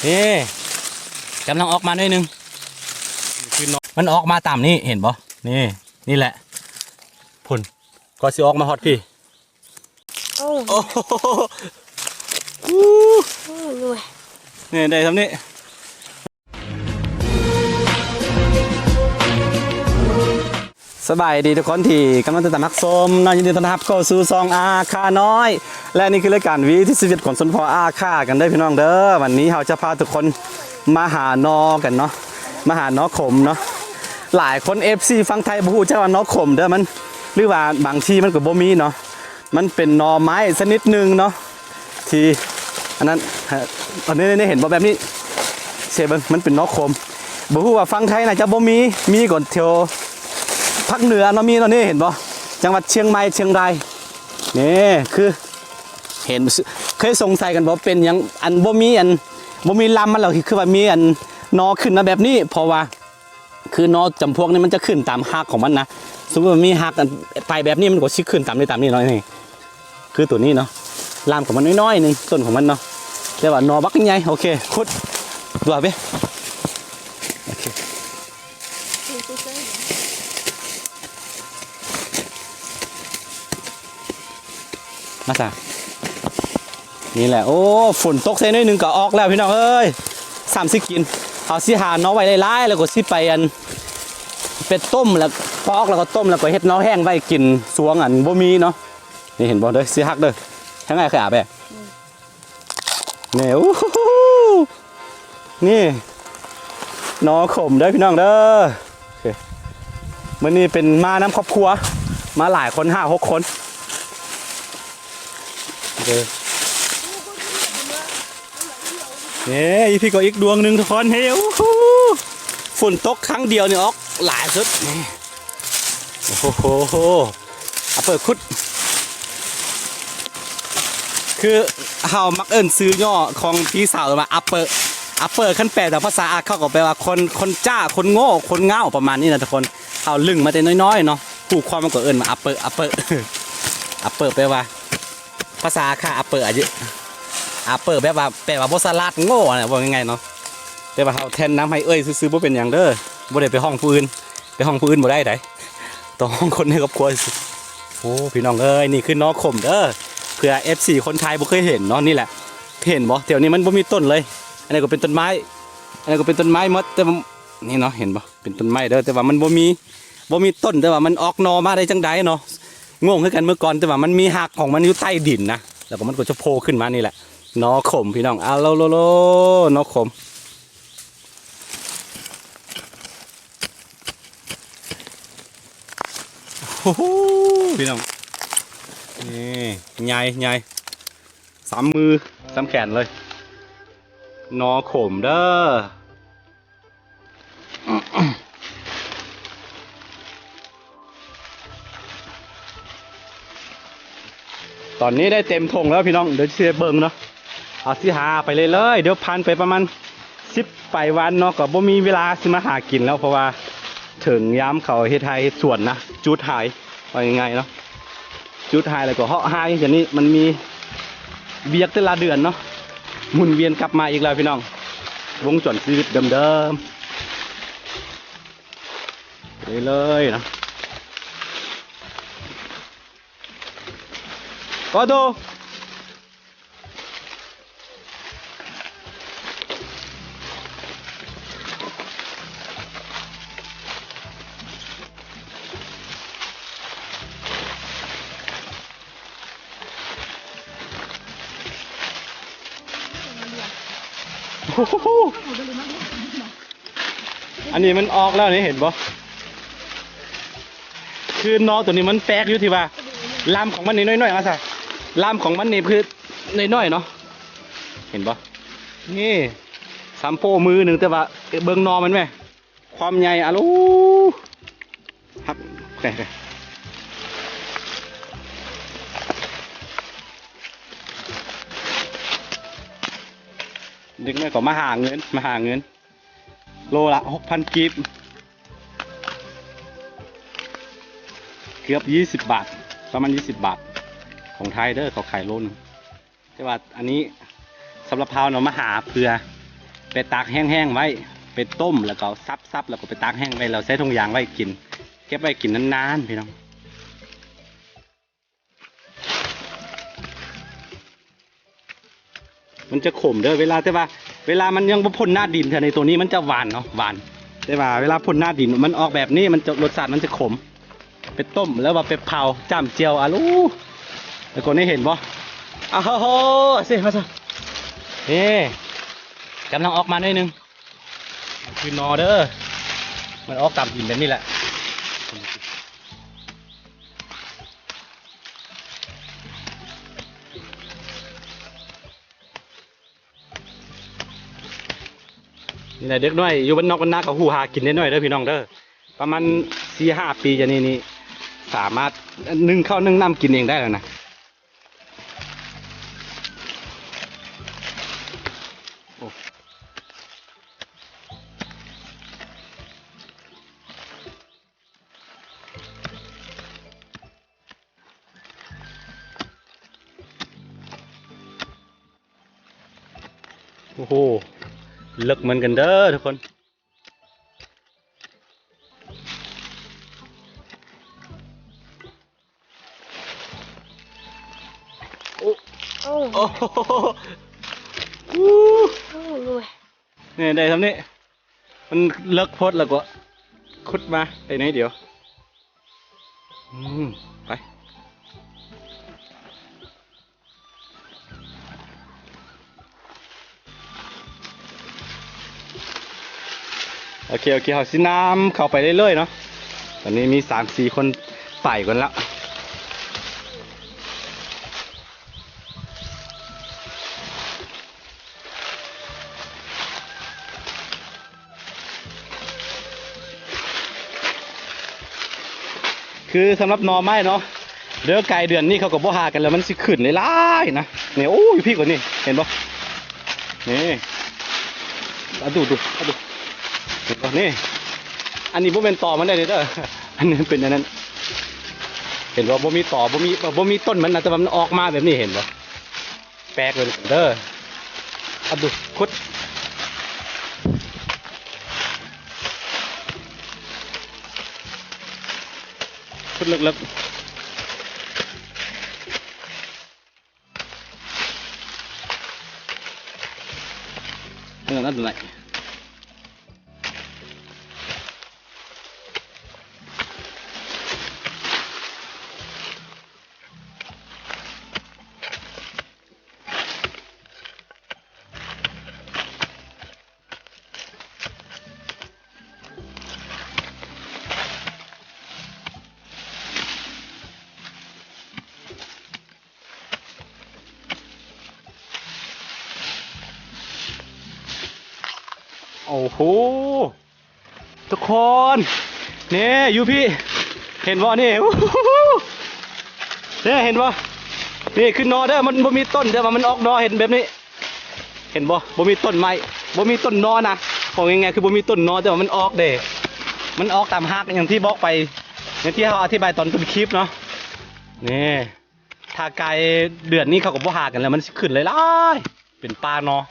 ນີ້ ກຳລັງອອກມາໜ້ອຍໜຶ່ງ ມັນອອກມາຕາມນີ້ ເຫັນບໍ່? ນີ້ ນີ້ແຫຼະ ພຸ້ນ ກໍຊິອອກມາຮອດພີ້. ໂອ້ ໂອ້ໂຫ ໂອ້ ນີ້ໄດ້ຊ່ຳນີ້. ສະບາຍດີທຸກຄົນທີ່ກຳລັງຕິດຕາມຮັບຊົມເນາະ, ຍິນດີຕ້ອນຮັບເຂົ້າສູ່ຊ່ອງອາຄານ້ອຍ ແລະ ນີ້ຄືລາຍການວີທີຊີວິດຂອງຊົນເຜົ່າອາຄາກັນເດີພີ່ນ້ອງເດີ. ວັນນີ້ເຮົາຈະພາທຸກຄົນມາຫາໜໍ່ກັນເນາະ, ມາຫາໜໍ່ຂົມເນາະ. ຫຼາຍຄົນ ເອັຟຊີ ຝັ່ງໄທບໍ່ຮູ້ຈັກວ່າໜໍ່ຂົມເດີ ມັນ ຫຼືວ່າບາງທີ່ມັນກໍບໍ່ມີເນາະ. ມັນເປັນໜໍ່ໄມ້ຊະນິດໜຶ່ງເນາະ ທີ່ອັນນັ້ນ ເອີ ອັນນີ້ ນີ້ເຫັນບໍ່ ແບບນີ້ ເຊເບິ່ງ ມັນເປັນໜໍ່ຂົມ. ບໍ່ຮູ້ວ່າຝັ່ງໄທໜ້າຈະບໍ່ມີ ມີກໍແຖວພາກເໜືອເນາະ ມີເນາະ. ນີ້ເຫັນບໍ່ ຈັງຫວັດຊຽງໃໝ່ ຊຽງລາຍ ນີ້ຄືເຫັນ ເຄີຍສົງໄສກັນບໍ່ ເປັນຫຍັງອັນບໍ່ມີ ອັນບໍ່ມີລຳມັນ ແລ້ວຄືວ່າມີອັນໜໍ່ຂຶ້ນມາແບບນີ້ ເພາະວ່າ ຄືໜໍ່ຈຳພວກນີ້ມັນຈະຂຶ້ນຕາມຮາກຂອງມັນນະ. ສົມມຸດວ່າມີຮາກອັນໄປແບບນີ້ ມັນກໍຊິຂຶ້ນຕາມນີ້ ຕາມນີ້ເນາະ. ນີ້ຄືໂຕນີ້ເນາະ ລຳຂອງມັນນ້ອຍໆໜຶ່ງ ຕົ້ນຂອງມັນເນາະ ແຕ່ວ່າໜໍ່ບັກໃຫຍ່. ໂອເຄ ຂຸດຕົວເວ ໂອເຄ ມາຊະ ນີ້ແຫຼະ. ໂອ້ ຝົນຕົກໃສ່ໜ້ອຍໜຶ່ງກໍອອກແລ້ວພີ່ນ້ອງເອີຍ. ສ່ຳຊິກິນ ເຮົາຊິຫາໜໍ່ໄວ້ຫຼາຍໆ ແລ້ວກໍຊິໄປອັນ ໄປຕົ້ມ ແລ້ວປອກ ແລ້ວກໍຕົ້ມ ແລ້ວກໍເຮັດໜໍ່ແຫ້ງໄວ້ກິນຊ່ວງອັນບໍ່ມີເນາະ. ນີ້ເຫັນບໍ່ເດີ ຊິຫັກເດີ ແຫ້ງໄດ້ຄືອາແບ ອືມ ນີ້ ໂອ້ໂຫ ນີ້ໜໍ່ຂົມເດີພີ່ນ້ອງເດີ. ໂອເຄ ມື້ນີ້ເປັນມານຳຄອບຄົວ ມາຫຼາຍຄົນ ຫ້າຫົກຄົນເດີ. ນີ້ ອີພີກໍອີກດວງໜຶ່ງທຸກຄົນ. ເຮີ້ຍ ໂອ້ໂຫ ຝົນຕົກຄັ້ງດຽວນີ້ອອກຫຼາຍສຸດ. ນີ້ ໂອ້ໂຫ ອາເປີຄຸດ ຄືເຮົາມັກເອີ້ນຊື່ຫຍໍ້ຂອງພີ່ສາວວ່າອາເປີ ອາເປີ ຄັນແປຕາມພາສາອາເຂົາກໍແປວ່າຄົນ ຄົນຈ້າ ຄົນໂງ່ ຄົນງ່າວ ປະມານນີ້ນະທຸກຄົນ. ເຮົາລຶ້ງມາແຕ່ນ້ອຍໆເນາະ ຜູ້ຄວາມມັນກໍເອີ້ນວ່າອາເປີ ອາເປີ ອາເປີແປວ່າ ພາສາອາຂ້າ ອາເປີ ອາເຍ ອາເປີແບບວ່າ ແປວ່າບໍ່ສະຫຼາດ ໂງ່ນະ ເວົ້າງ່າຍໆເນາະ. ແຕ່ວ່າເຮົາແທນນຳໃຫ້ເອື້ອຍຊື່ໆ ບໍ່ເປັນຫຍັງເດີ ບໍ່ໄດ້ໄປຮ້ອງຜູ້ອື່ນ ໄປຮ້ອງຜູ້ອື່ນບໍ່ໄດ້ໃດ ຕ້ອງຮ້ອງຄົນໃນຄອບຄົວຊື່. ໂອ້ ພີ່ນ້ອງເອີຍ ນີ້ຄືໜໍ່ຂົມເດີ ເພື່ອເອັຟຊີຄົນໄທບໍ່ເຄີຍເຫັນເນາະ. ນີ້ແຫຼະ ເຫັນບໍ່ ແຖວນີ້ມັນບໍ່ມີຕົ້ນເລີຍ. ອັນນີ້ກໍເປັນຕົ້ນໄມ້ ອັນນີ້ກໍເປັນຕົ້ນໄມ້ໝົດ ແຕ່ວ່າ ນີ້ເນາະ ເຫັນບໍ່ ເປັນຕົ້ນໄມ້ເດີ ແຕ່ວ່າມັນບໍ່ມີ ບໍ່ມີຕົ້ນ ແຕ່ວ່າມັນອອກໜໍ່ມາໄດ້ຈັ່ງໃດເນາະ ງົງຄືກັນ. ເມື່ອກ່ອນ ແຕ່ວ່າມັນມີຮາກຂອງມັນຢູ່ໃຕ້ດິນນະ ແລ້ວກໍມັນກໍຈະໂຜ່ຂຶ້ນມາ. ນີ້ແຫຼະ ໜໍ່ຂົມ ພີ່ນ້ອງ ອາໂລໂລໂລ ໜໍ່ຂົມ. ໂອ້ໂຫ ພີ່ນ້ອງ ນີ້ໃຫຍ່ ໃຫຍ່ ສ່ຳມືສ່ຳແຂນເລີຍ ໜໍ່ຂົມເດີ. ຕອນນີ້ໄດ້ເຕັມຖົງແລ້ວພີ່ນ້ອງ ດຽວຊິໄດ້ເບິ່ງເນາະ. ເອົາ ຊິຫາໄປເລື້ອຍໆ ດຽວຜ່ານໄປປະມານສິບປາຍວັນເນາະ ກໍບໍ່ມີເວລາຊິມາຫາກິນແລ້ວ ເພາະວ່າເຖິງຍາມເຂົາເຮັດໄຮ່ເຮັດສວນນະ ຈູດຫາຍ ວ່າງ່າຍໆເນາະ. ຈູດຫາຍແລ້ວກໍເຫາະຫາຍ ດຽວນີ້ມັນມີວຽກແຕ່ລະເດືອນເນາະ ໝູນວຽນກັບມາອີກແລ້ວພີ່ນ້ອງ ວົງຈອນຊີວິດເດີມໆ ເລື້ອຍໆເນາະ. ປາໂທ. ໂອ້ໂຫ ອັນນີ້ມັນອອກແລ້ວນີ້ ເຫັນບໍ່? ຄືໜໍ່ໂຕນີ້ມັນແປກຢູ່ທີ່ວ່າ ລຳຂອງມັນນີ້ນ້ອຍໆ ວ່າຊະ ລຳຂອງມັນນີ້ຄືນ້ອຍໆເນາະ ເຫັນບໍ່? ນີ້ສາມໂປ້ມືໜຶ່ງ ແຕ່ວ່າເບິ່ງໜໍ່ມັນແມ້ ຄວາມໃຫຍ່ ອາໂລ ຮັກ ເດັກນ້ອຍກໍມາຫາເງິນ ມາຫາເງິນ ໂລລະຫົກພັນກີບ ເກືອບຊາວບາດ ປະມານຊາວບາດ ຂອງໄທເດີ ເຂົາຂາຍໂລໜຶ່ງ. ແຕ່ວ່າອັນນີ້ສຳລັບເຮົາເນາະ ມາຫາເພື່ອ ໄປຕາກແຫ້ງໆໄວ້ ໄປຕົ້ມ ແລ້ວກໍສັບໆ ແລ້ວກໍໄປຕາກແຫ້ງໄວ້ ແລ້ວໃສ່ຖົງຢາງໄວ້ກິນ ເກັບໄວ້ກິນນານໆ ພີ່ນ້ອງ. ມັນຈະຂົມເດີ ເວລາ ແຕ່ວ່າເວລາມັນຍັງບໍ່ພົ້ນໜ້າດິນເທື່ອນີ້ ໂຕນີ້ມັນຈະຫວານເນາະ ຫວານ ແຕ່ວ່າເວລາພົ້ນໜ້າດິນມັນອອກແບບນີ້ ມັນຈະ ລົດຊາດມັນຈະຂົມ. ໄປຕົ້ມ ຫຼືວ່າໄປເຜົາຈ້ຳແຈ່ວ ອາລູ. ແລ້ວກໍນີ້ເຫັນບໍ່? ອາໂຫ ຊິມາຊະ ນີ້ ກຳລັງອອກມາໜ້ອຍໜຶ່ງ ຄືໜໍ່ເດີ ມັນອອກຕາມດິນແບບນີ້ແຫຼະ. ນີ້ແຫຼະ ເດັກນ້ອຍຢູ່ບ້ານນອກບ້ານນາກໍຮູ້ຫາກິນເດ້ນ້ອຍເດີ ພີ່ນ້ອງເດີ. ປະມານສີ່ຫ້າປີຈາກນີ້ນີ້ ສາມາດໜຶ້ງເຂົ້າໜຶ້ງນ້ຳກິນເອງໄດ້ແລ້ວນະ. ໂອ້ ໂອ້ໂຫ ເລິກເໝືອນກັນເດີທຸກຄົນ. ໂອ້ ໂອ້ ໂອ້ ໂອ້ ນີ້ໄດ້ສ່ຳນີ້ ມັນເລິກໂພດ ແລ້ວກໍຂຸດມາໄດ້ໜ້ອຍດຽວ. ອືມ ໄປ. ໂອເຄ ໂອເຄ ເຮົາຊິນຳເຂົ້າໄປເລື້ອຍໆເນາະ. ຕອນນີ້ມີສາມສີ່ຄົນໄປກ່ອນແລ້ວ. ຄືສຳລັບໜໍ່ໄມ້ເນາະ ເດີ ກາຍເດືອນນີ້ເຂົາກໍບໍ່ຫາກັນແລ້ວ ມັນຊິຂຶ້ນຫຼາຍໆນະ. ນີ້ ໂອ້ຍ ຢູ່ພີ້ກວ່ານີ້ ເຫັນບໍ່? ນີ້ ອາດູ ດູ ອາດູ ເຫັນບໍ່? ນີ້ ອັນນີ້ບໍ່ແມ່ນຕໍມັນໄດ໋ເດີ ອັນນີ້ເປັນອັນນັ້ນ ເຫັນບໍ່? ບໍ່ມີຕໍ ບໍ່ມີ ບໍ່ມີຕົ້ນມັນນະ ແຕ່ວ່າມັນອອກມາແບບນີ້ ເຫັນບໍ່? ແປກເລີຍເດີ. ອາດູ ຂຸດ ຂຸດເລິກໆ. ເອີ ນັ້ນແຫຼະ. ໂອ້ໂຫ ທຸກຄົນ ນີ້ ຢູ່ພີ້ ເຫັນບໍ່ນີ້? ນີ້ ເຫັນບໍ່? ນີ້ຄືໜໍ່ເດີ ມັນບໍ່ມີຕົ້ນ ແຕ່ວ່າມັນອອກໜໍ່ ເຫັນແບບນີ້ ເຫັນບໍ່? ບໍ່ມີຕົ້ນໄມ້ ບໍ່ມີຕົ້ນໜໍ່ນະ ເວົ້າງ່າຍໆ ຄືບໍ່ມີຕົ້ນໜໍ່ ແຕ່ວ່າມັນອອກເດ້ ມັນອອກຕາມຮາກ ຢ່າງທີ່ບອກໄປ ຢ່າງທີ່ເຮົາອະທິບາຍຕອນຕົ້ນຄລິບເນາະ. ນີ້ ຖ້າກາຍເດືອນນີ້ເຂົາກໍບໍ່ຫາກັນແລ້ວ ມັນຊິຂຶ້ນຫຼາຍໆ ເປັນປ່າເນາະ.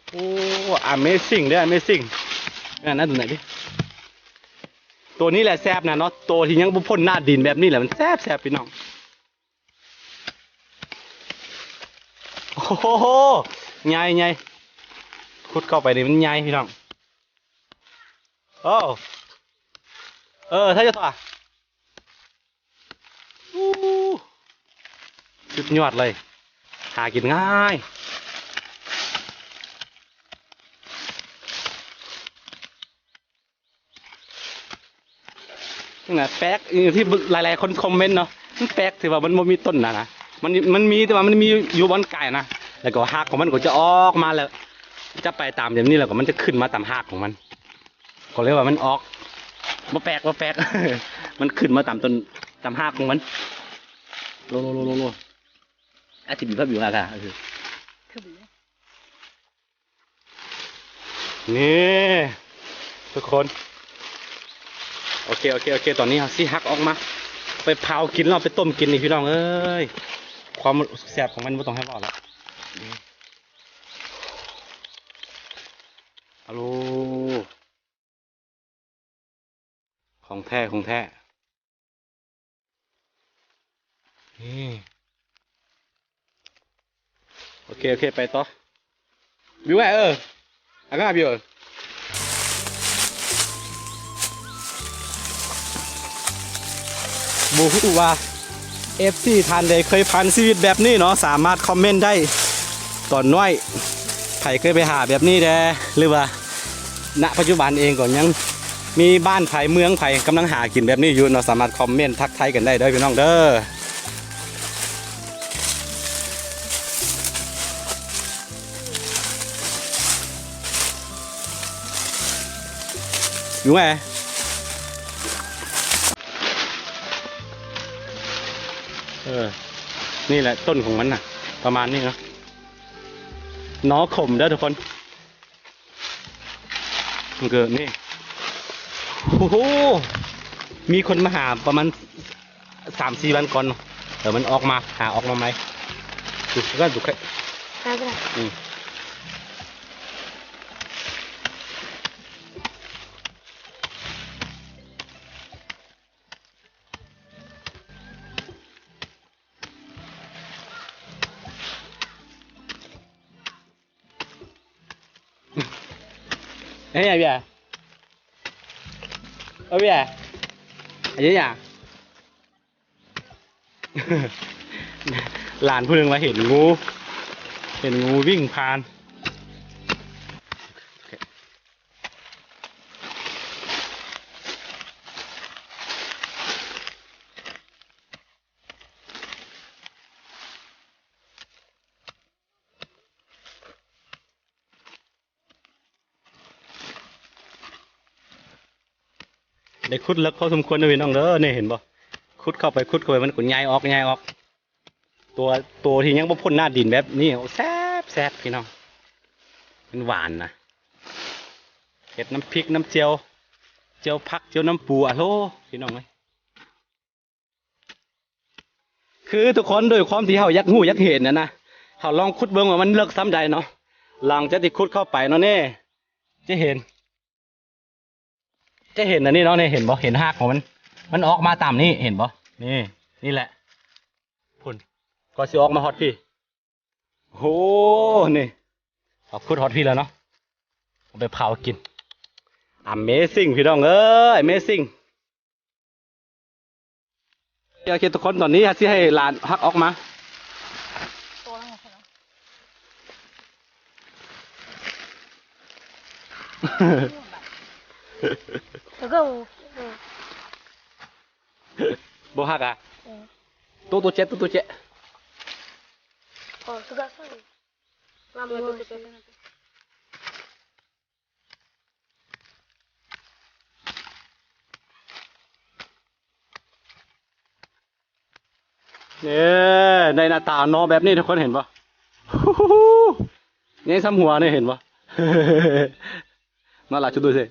ໂອ້ ອາເມຊິງເດີ ອາເມຊິງ. ນັ້ນ ນັ້ນ ຕົວໄຫນດິ? ຕົວນີ້ແຫຼະແຊບນະເນາະ ຕົວທີ່ຍັງບໍ່ພົ້ນໜ້າດິນແບບນີ້ແຫຼະ ມັນແຊບໆ ພີ່ນ້ອງ. ໂອ້ໂຫ ໃຫຍ່ໆ ຂຸດເຂົ້າໄປນີ້ມັນໃຫຍ່ ພີ່ນ້ອງ. ໂອ້ ເອີ ຖ້າຈະ ໂອ້ ສຸດຍອດເລີຍ ຫາກິນງ່າຍ. ນີ້ນະ ແປກ ທີ່ຫຼາຍໆຄົນຄອມເມັນເນາະ ມັນແປກທີ່ວ່າມັນບໍ່ມີຕົ້ນນະ ນະ ມັນ ມັນມີ ແຕ່ວ່າມັນມີຢູ່ບ່ອນກາຍນະ ແລ້ວກໍຮາກຂອງມັນກໍຈະອອກມາ ແລ້ວຈະໄປຕາມແບບນີ້ ແລ້ວກໍມັນຈະຂຶ້ນມາຕາມຮາກຂອງມັນ. ກໍເລີຍວ່າມັນອອກ ບໍ່ແປກ ບໍ່ແປກ ມັນຂຶ້ນມາຕາມຕົ້ນ ຕາມຮາກຂອງມັນ. ໂລ ໂລ ໂລ ໂລ ອາດຈະບີບ ບີບ ບີບ ອາ ກະ ຄື ຄືບີບ ນີ້ ທຸກຄົນ ໂອເຄ ໂອເຄ ໂອເຄ ຕອນນີ້ເຮົາຊິຫັກອອກມາ ໄປເຜົາກິນ ແລ້ວໄປຕົ້ມກິນນີ້ ພີ່ນ້ອງເອີຍ ຄວາມແຊບຂອງມັນບໍ່ຕ້ອງໃຫ້ເວົ້າລະ. ອາໂລ ຂອງແທ້ ຂອງແທ້ ນີ້ ໂອເຄ ໂອເຄ ໄປຕໍ່. ບິວແອ ເອີ ອາການບິວ ບໍ່ຮູ້ວ່າເອັຟຊີທ່ານໃດເຄີຍຜ່ານຊີວິດແບບນີ້ເນາະ ສາມາດຄອມເມັນໄດ້. ຕອນນ້ອຍໃຜເຄີຍໄປຫາແບບນີ້ແດ່ ຫຼືວ່າ ນະປັດຈຸບັນເອງກໍຍັງມີບ້ານໃຜເມືອງໃຜກຳລັງຫາກິນແບບນີ້ຢູ່ເນາະ ສາມາດຄອມເມັນທັກທາຍກັນໄດ້ເດີພີ່ນ້ອງເດີ. ຢູ່ແຫວ ເອີ ນີ້ແຫຼະຕົ້ນຂອງມັນນະ ປະມານນີ້ເນາະ ໜໍ່ຂົມເດີທຸກຄົນ. ມັນກໍນີ້ ໂອ້ໂຫ ມີຄົນມາຫາປະມານສາມສີ່ວັນກ່ອນເນາະ ເອີ ມັນອອກມາ ຫາອອກມາໃໝ່ ດູກ່ອນ ດູກ່ອນ ໄດ້ບໍ່ໄດ້ ອືມ. ເອີຍ ເບຍ ເອີຍ ເບຍ ອາຍຸຫຍັງ? ຫຼານຜູ້ໜຶ່ງວ່າເຫັນງູ ເຫັນງູວິ່ງຜ່ານ. ໄດ້ຂຸດເລິກພໍສົມຄວນເດີພີ່ນ້ອງເດີ. ນີ້ເຫັນບໍ່? ຂຸດເຂົ້າໄປ ຂຸດເຂົ້າໄປ ມັນກໍໃຫຍ່ອອກ ໃຫຍ່ອອກ. ຕົວ ຕົວທີ່ຍັງບໍ່ພົ້ນໜ້າດິນແບບນີ້ ໂອ້ ແຊບໆ ພີ່ນ້ອງ. ມັນຫວານນະ. ເຮັດນ້ຳພິກ ນ້ຳຈຽວ ຈຽວຜັກ ຈຽວນ້ຳປູ ອາໂທ ພີ່ນ້ອງເອີຍ. ຄືທຸກຄົນ ດ້ວຍຄວາມທີ່ເຮົາຢາກຮູ້ຢາກເຫັນຫັ້ນນະ ເຮົາລອງຂຸດເບິ່ງວ່າມັນເລິກສ່ຳໃດເນາະ. ຫຼັງຈາກທີ່ຂຸດເຂົ້າໄປເນາະ ນີ້ ຈະເຫັນ ຈະເຫັນອັນນີ້ເນາະ ນີ້ເຫັນບໍ່? ເຫັນຮາກຂອງມັນ ມັນອອກມາຕາມນີ້ ເຫັນບໍ່? ນີ້ ນີ້ແຫຼະ ພຸ້ນ ກໍຊິອອກມາຮອດພີ້. ໂອ້ ນີ້ ເຮົາຂຸດຮອດພີ້ແລ້ວເນາະ ເອົາໄປເຜົາກິນ. Amazing ພີ່ນ້ອງເອີຍ Amazing. ໂອເຄ ທຸກຄົນ ຕອນນີ້ເຮົາຊິໃຫ້ຫຼານຮັກອອກມາ. ບໍ່ຮັກອະ? ເອີ ໂຕໂຕແຈະ ໂຕໂຕແຈະ. ເອີ ໄດ້ໜ້າຕາໜໍ່ແບບນີ້ ທຸກຄົນເຫັນບໍ່? ໃຫຍ່ສ່ຳຫົວນີ້ ເຫັນບໍ່? ໜໍ່ຫຼາຍຈຸດດູຊິ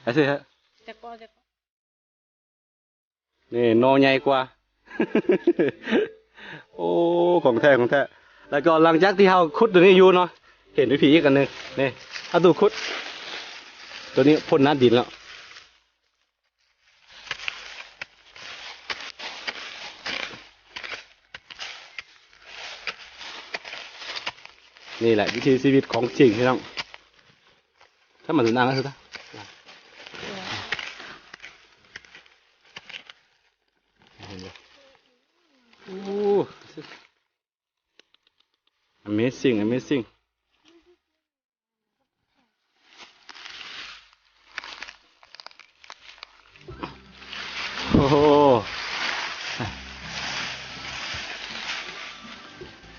ອາຊິຮະ. ນີ້ໜໍ່ໃຫຍ່ກວ່າ. ໂອ້ ຂອງແທ້ ຂອງແທ້. ແລ້ວກໍຫຼັງຈາກທີ່ເຮົາຂຸດຕົວນີ້ຢູ່ເນາະ ເຫັນວິທີອີກອັນໜຶ່ງ ນີ້ ເຮົາຕ້ອງຂຸດ ຕົວນີ້ພົ້ນໜ້າດິນແລ້ວ. ນີ້ແຫຼະວິຖີຊີວິດຂອງຈິງ ພີ່ນ້ອງ. ຖ້າມັນໜັງ ເຫັນບໍ່? ໂອ້ Amazing Amazing. ໂອ້ໂຫ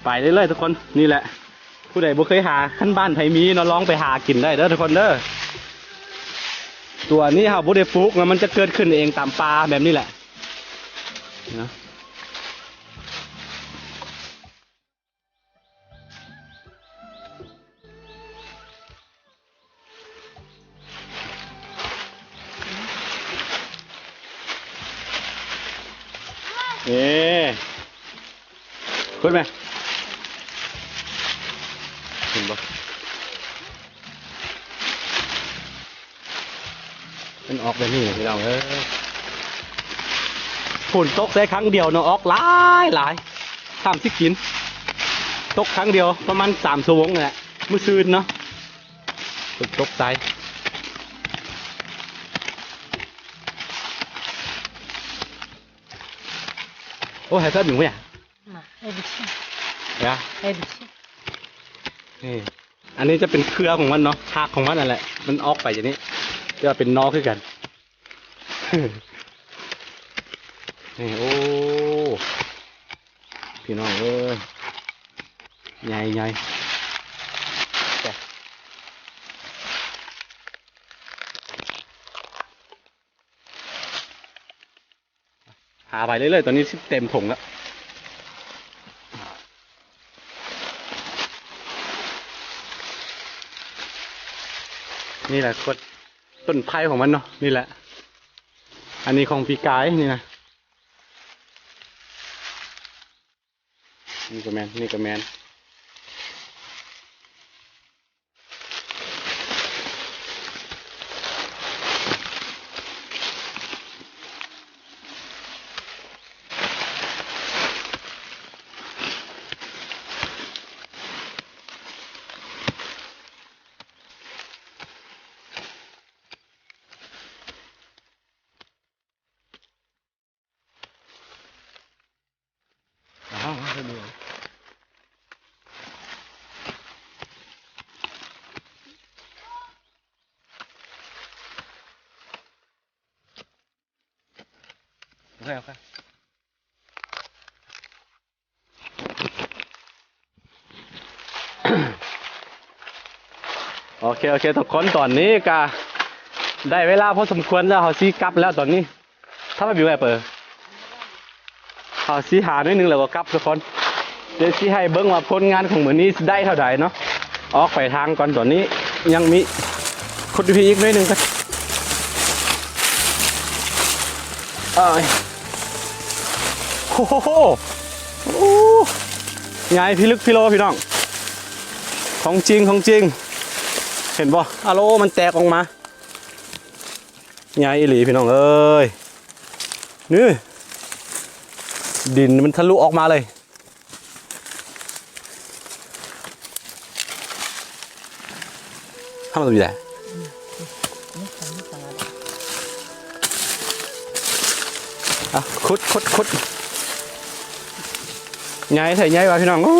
ໄປເລື້ອຍໆ ທຸກຄົນ. ນີ້ແຫຼະ ຜູ້ໃດບໍ່ເຄີຍຫາ ຄັນບ້ານໃຜມີເນາະ ລອງໄປຫາກິນໄດ້ເດີ ທຸກຄົນເດີ. ຕົວນີ້ເຮົາບໍ່ໄດ້ປູກນະ ມັນຈະເກີດຂຶ້ນເອງຕາມປ່າແບບນີ້ແຫຼະນະ. ນີ້ ພຸ້ນແມ່ ເຫັນບໍ່? ມັນອອກແບບນີ້ແຫຼະພີ່ນ້ອງເອີຍ. ຝົນຕົກໃສ່ຄັ້ງດຽວເນາະ ອອກຫຼາຍໆ ສາມສິບກິນ ຕົກຄັ້ງດຽວປະມານສາມຊົ່ວໂມງນີ້ແຫຼະ ມື້ຊືນເນາະ ຝົນຕົກໃສ່. ໂອ້ ໃຫ້ເພິ່ນຢູ່ຫວາ? ມາ ເອີ ເອີ ນີ້ ອັນນີ້ຈະເປັນເຄືອຂອງມັນເນາະ ຮາກຂອງມັນນັ້ນແຫຼະ ມັນອອກໄປຈາກນີ້ ແຕ່ວ່າເປັນໜໍ່ຄືກັນ. ນີ້ ໂອ້ ພີ່ນ້ອງເອີຍ ໃຫຍ່ໆ. ຫາໄປເລື້ອຍໆ ຕອນນີ້ຊິເຕັມຖົງແລ້ວ. ນີ້ແຫຼະ ຕົ້ນ ຕົ້ນໄຜ່ຂອງມັນເນາະ ນີ້ແຫຼະ. ອັນນີ້ຂອງປີກາຍນີ້ນະ ນີ້ກໍແມ່ນ ນີ້ກໍແມ່ນ. ໂອເຄ ໂອເຄ ໂອເຄ ໂອເຄ ທຸກຄົນ ຕອນນີ້ກະໄດ້ເວລາພໍສົມຄວນແລ້ວ ເຮົາຊິກັບແລ້ວຕອນນີ້. ຖ້າມາບິວແອບເປີ ເຮົາຊິຫາໜ້ອຍໜຶ່ງແລ້ວກໍກັບທຸກຄົນ. ດຽວຊິໃຫ້ເບິ່ງວ່າຜົນງານຂອງມື້ນີ້ຊິໄດ້ເທົ່າໃດເນາະ. ອອກໄປທາງກ່ອນ ຕອນນີ້ຍັງມີ ຂຸດຢູ່ພີ້ອີກໜ້ອຍໜຶ່ງກ່ອນ. ເອີຍ ໂອ້ໂຫ ໂອ້ ໃຫຍ່ພິລຶກພິໂລພີ່ນ້ອງ ຂອງຈິງ ຂອງຈິງ ເຫັນບໍ່? ອາໂລ ມັນແຕກອອກມາ ໃຫຍ່ອີ່ຫຼີພີ່ນ້ອງເອີຍ. ນີ້ ດິນມັນທະລຸອອກມາເລີຍ. ທຳມັນຢູ່ໃດ? ອ່ະ ຂຸດ ຂຸດ ຂຸດ ໃຫຍ່ແທ້ໃຫຍ່ວ່າພີ່ນ້ອງ. ໂອ້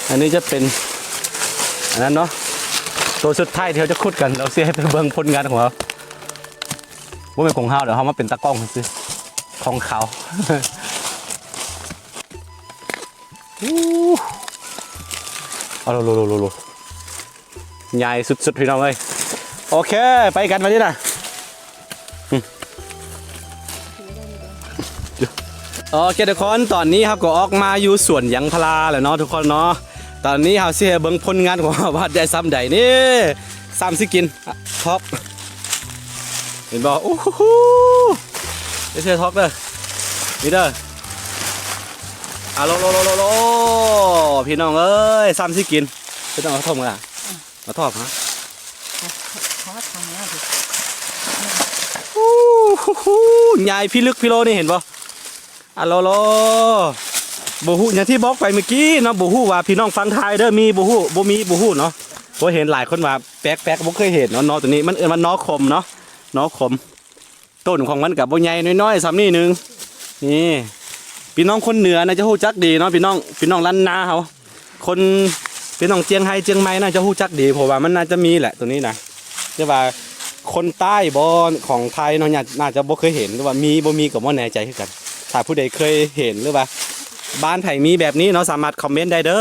ອັນນີ້ຈະເປັນ ອັນນັ້ນເນາະ ໂຕສຸດທ້າຍທີ່ເຮົາຈະຂຸດກັນ. ເຮົາຊິໃຫ້ໄປເບິ່ງຜົນງານຂອງເຮົາ ບໍ່ແມ່ນຂອງເຮົາດອກ ເຮົາມາເປັນຕາກ້ອງຊື່ໆ ຂອງເຂົາ. ໂອ້ ເອົາໂລ ໂລ ໂລ ໂລ ໃຫຍ່ສຸດໆ ພີ່ນ້ອງເອີຍ. ໂອເຄ ໄປກັນບາດນີ້ນະ. ໂອເຄທຸກຄົນ ຕອນນີ້ເຮົາກໍອອກມາຢູ່ສວນຢາງພາລາແລ້ວເນາະທຸກຄົນເນາະ. ຕອນນີ້ເຮົາຊິໃຫ້ເບິ່ງຜົນງານຂອງເຮົາວ່າໄດ້ສ່ຳໃດ. ນີ້ ສາມສິບກິນ ອະ ທອບ ເຫັນບໍ່? ໂອ້ໂຫ ເດເຊທອກເດີ ນີ້ເດີ. ອາໂລໂລໂລໂລ ພີ່ນ້ອງເອີຍ ສາມສິບກິນ. ເພິ່ນເອົາທອບມາ ເອົາທອບຫາ ໂອ້ໂຫ ໃຫຍ່ພິລຶກພິໂລນີ້ ເຫັນບໍ່? ອາໂລໂລ ບໍ່ຮູ້ ຢ່າງທີ່ບອກໄປເມື່ອກີ້ເນາະ ບໍ່ຮູ້ວ່າພີ່ນ້ອງຝັ່ງໄທເດີ ມີບໍ່ຮູ້ ບໍ່ມີບໍ່ຮູ້ເນາະ. ເພາະເຫັນຫຼາຍຄົນວ່າແປກໆ ບໍ່ເຄີຍເຫັນເນາະ. ໜໍ່ໂຕນີ້ມັນເອີ້ນວ່າໜໍ່ຂົມເນາະ ໜໍ່ຂົມ. ຕົ້ນຂອງມັນກະບໍ່ໃຫຍ່ ນ້ອຍໆ ສ່ຳນີ້ໜຶ່ງ. ນີ້ ພີ່ນ້ອງຄົນເໜືອໜ້າຈະຮູ້ຈັກດີເນາະ ພີ່ນ້ອງ ພີ່ນ້ອງລ້ານນາເຮົາ. ຄົນ ພີ່ນ້ອງຈຽງໄຮ ຈຽງໃໝ່ໜ້າຈະຮູ້ຈັກດີ ເພາະວ່າມັນໜ້າຈະມີແຫຼະໂຕນີ້ນະ. ແຕ່ວ່າຄົນໃຕ້ບໍ່ ຂອງໄທເນາະ ໜ້າ ໜ້າຈະບໍ່ເຄີຍເຫັນ ຫຼືວ່າມີບໍ່ມີກໍບໍ່ແນ່ໃຈຄືກັນ. ຖ້າຜູ້ໃດເຄີຍເຫັນ ຫຼືວ່າບ້ານໃຜມີແບບນີ້ເນາະ ສາມາດຄອມເມັນໄດ້ເດີ.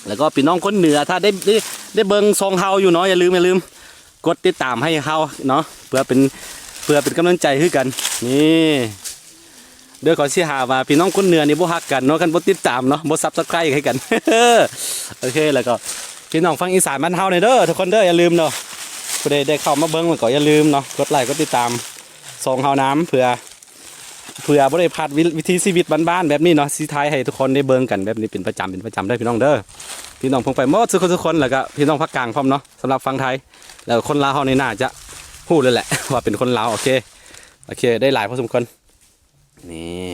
ແລ້ວກໍພີ່ນ້ອງຄົນເໜືອ ຖ້າໄດ້ ໄດ້ ໄດ້ເບິ່ງຊ່ອງເຮົາຢູ່ເນາະ ຢ່າລືມ ຢ່າລືມກົດຕິດຕາມໃຫ້ເຮົາເນາະ ເພື່ອເປັນ ເພື່ອເປັນກຳລັງໃຈຄືກັນ. ນີ້ ເດີ ເຂົາຊິຫາວ່າພີ່ນ້ອງຄົນເໜືອນີ້ບໍ່ຮັກກັນເນາະ ຄັນບໍ່ຕິດຕາມເນາະ ບໍ່ຊັບສະໄຄຣບ໌ໃຫ້ກັນ. ໂອເຄ ແລ້ວກໍພີ່ນ້ອງຝັ່ງອີສານບ້ານເຮົານີ້ເດີ ທຸກຄົນເດີ ຢ່າລືມເນາະ ຜູ້ໃດໄດ້ເຂົ້າມາເບິ່ງແລ້ວກໍຢ່າລືມເນາະ ກົດໄລກົດຕິດຕາມຊ່ອງເຮົານຳ ເພື່ອ ເພື່ອບໍ່ໄດ້ພາດວິ ວິຖີຊີວິດບ້ານໆ ແບບນີ້ເນາະ ຊິຖ່າຍໃຫ້ທຸກຄົນໄດ້ເບິ່ງກັນແບບນີ້ເປັນປະຈຳ ເປັນປະຈຳເດີ ພີ່ນ້ອງເດີ. ພີ່ນ້ອງເພິ່ງໄປໝົດທຸກຄົນທຸກຄົນ ແລ້ວກໍພີ່ນ້ອງພາກກາງພ້ອມເນາະ ສຳລັບຝັ່ງໄທ ແລ້ວຄົນລາວເຮົານີ້ໜ້າຈະຮູ້ເລີຍແຫຼະ ວ່າເປັນຄົນລາວ. ໂອເຄ ໂອເຄ ໄດ້ຫຼາຍພໍສົມຄວນ. ນີ້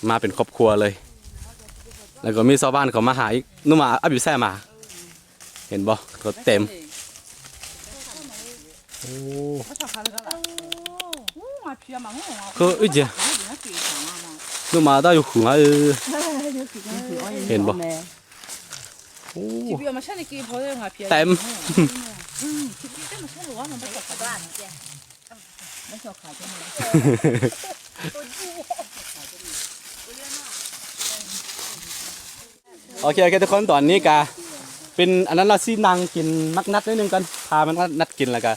ມາເປັນຄອບຄົວເລີຍ ແລ້ວກໍມີຊາວບ້ານເຂົາມາຫາອີກ. ນຸມາ ອາບິແຊມາ ເຫັນບໍ່? ເຂົາເຕັມ. ໂອ້ ຄື ອື ເຈ ນຸມາ ຕາຢູ່ຫຶງ ເອີ ເຫັນບໍ່? ໂອ້ ເຕັມ. ໂອເຄ ໂອເຄ ທຸກຄົນ ຕອນນີ້ກະເປັນອັນນັ້ນລະ ຊິນັ່ງກິນໝາກນັດໜ້ອຍໜຶ່ງກ່ອນ ພາໝາກນັດກິນ ແລ້ວກະ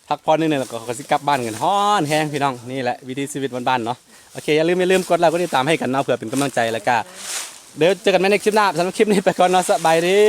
ພັກຜ່ອນໜ້ອຍໜຶ່ງ ແລ້ວກໍຊິກັບບ້ານກັນ. ຮ້ອນແຮງພີ່ນ້ອງ ນີ້ແຫຼະວິຖີຊີວິດບ້ານໆເນາະ. ໂອເຄ ຢ່າລືມ ຢ່າລືມກົດໄລກົດຕິດຕາມໃຫ້ກັນເນາະ ເພື່ອເປັນກຳລັງໃຈ ແລ້ວກະ ດຽວເຈີກັນໃໝ່ໃນຄລິບໜ້າ. ສຳລັບຄລິບນີ້ໄປກ່ອນເນາະ ສະບາຍດີ.